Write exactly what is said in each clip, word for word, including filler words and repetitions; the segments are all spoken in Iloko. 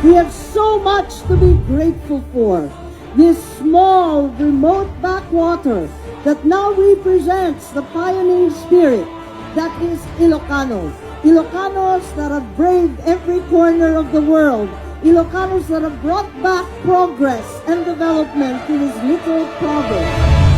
We have so much to be grateful for. This small, remote backwater that now represents the pioneer spirit that is Ilocano. Ilocanos that have braved every corner of the world. Ilocanos that have brought back progress and development to this little province.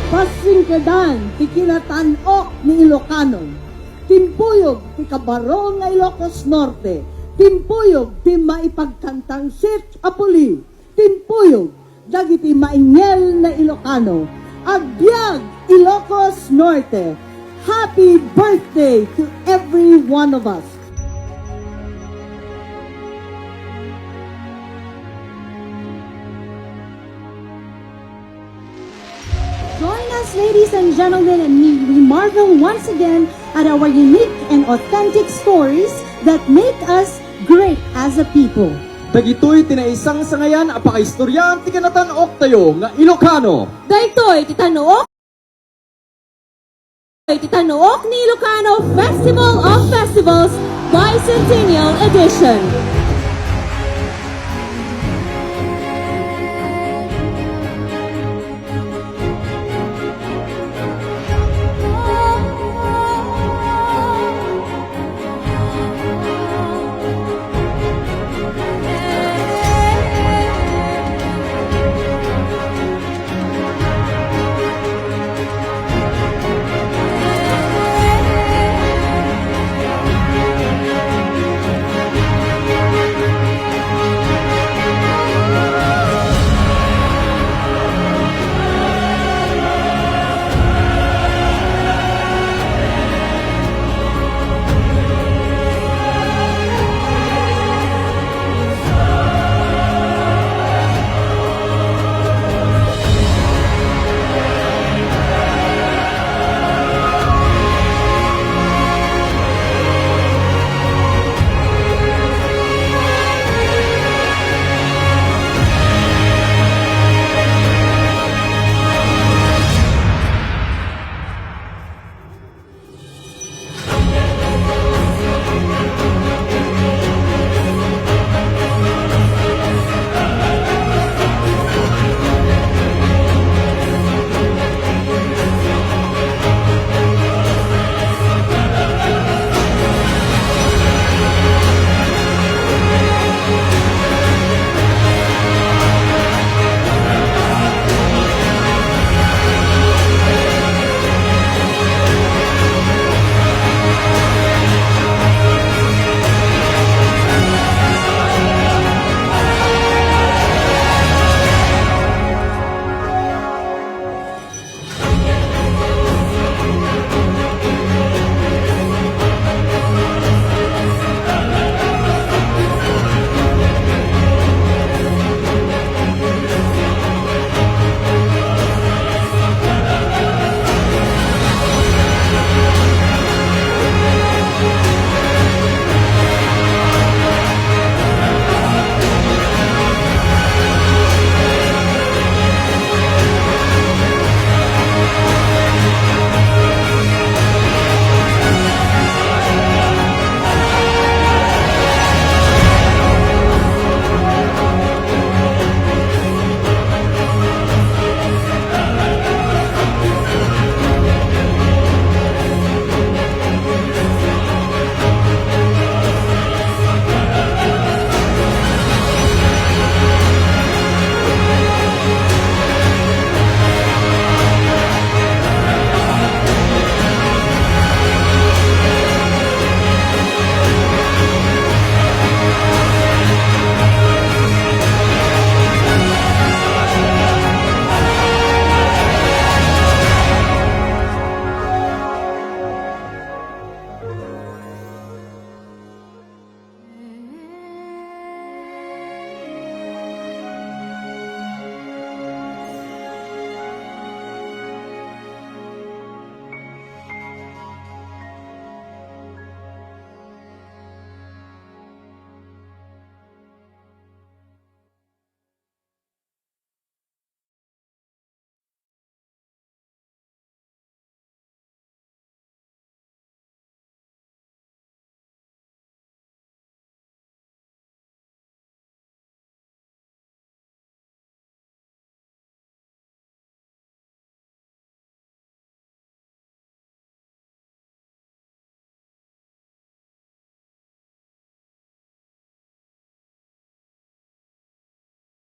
Pasingkedan ti kinatan-ok ni Ilocano. Timpuyog ti kabarol nga Ilocos Norte. Timpuyog ti maipagkantangsit a puli. Timpuyog dagiti maingel nga Ilocano. Agbiag Ilocos Norte. Happy birthday to every one of us. Join us, ladies and gentlemen, and may we marvel once again at our unique and authentic stories that make us great as a people. Dagitoy ti naisangsangayan a pakaistoriaan ti kinatan-oktayo nga Ilocano. Daytoy ti tan-ok, ti tan-ok ni Ilocano Festival of Festivals Bicentennial Edition.